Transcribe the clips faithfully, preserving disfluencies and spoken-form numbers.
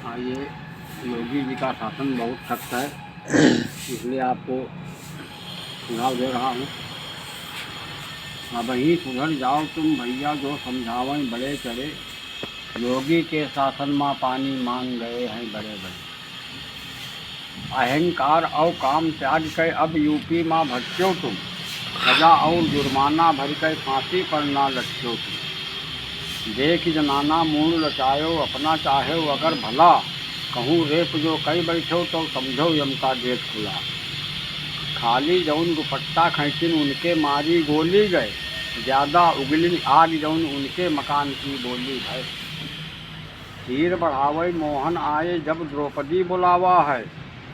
हाँ, ये योगी जी का शासन बहुत सख्त है, इसलिए आपको सुझाव दे रहा हूँ। अबहीं सुधर जाओ तुम भैया, जो समझावैं बड़े चढ़े। योगी के शासन मा पानी माँग गए हैं बड़े बड़े। अहंकार और काम त्याग के अब यूपी मा भटक्यो तुम। सजा और जुर्माना भरि के फाँसी पर ना लटक्यो तुम। देखि जनाना मूड़ लचायो अपना, चाहेउ अगर भला। कहूँ रेप जो कइ बैठो तउ समझो यम का गेट खुला। खाली जउन दुपट्टा खैंचिन उनके मारी गोली गए। ज्यादा उगलिन आग जउन उनके मकान की बोली भए। तीर बढ़ावै मोहन आए जब द्रौपदी बोलावा है,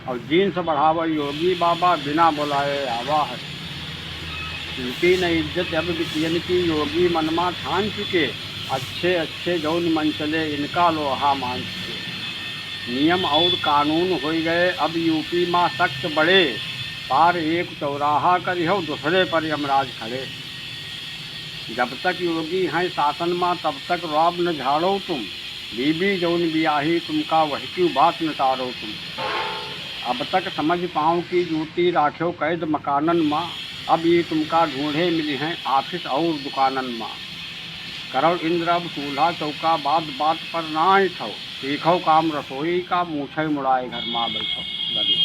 और जींस बढ़ावै योगी बाबा बिना बोलाए आवा है। टूटी न इज्जत अब बिटियन की योगी मनमा ठान चुके, अच्छे अच्छे जउन मन चले इनका लोहा मान चुके। नियम और कानून होइ गए अब यूपी मा सख्त बड़े, पार एक चौराहा करिहौ दूसरे पर यमराज खड़े। जब तक योगी हैं शासन मा तब तक रौब न झाड़ो तुम, बीबी जउन बियाही तुमका वहिकी बात न टारो तुम। अब तक समझ पाँव की जूती राख्यो कैद मकानन मा, अब ई तुमका ढूँढे मिलिहैं office और दुकानन मा। करौ इंद्र अब चूल्हा चौका बात बात पर ना ऐठौ, सीखौ काम रसोई का मूछै मुड़ाए घर मा बैठौ। धन्यवाद।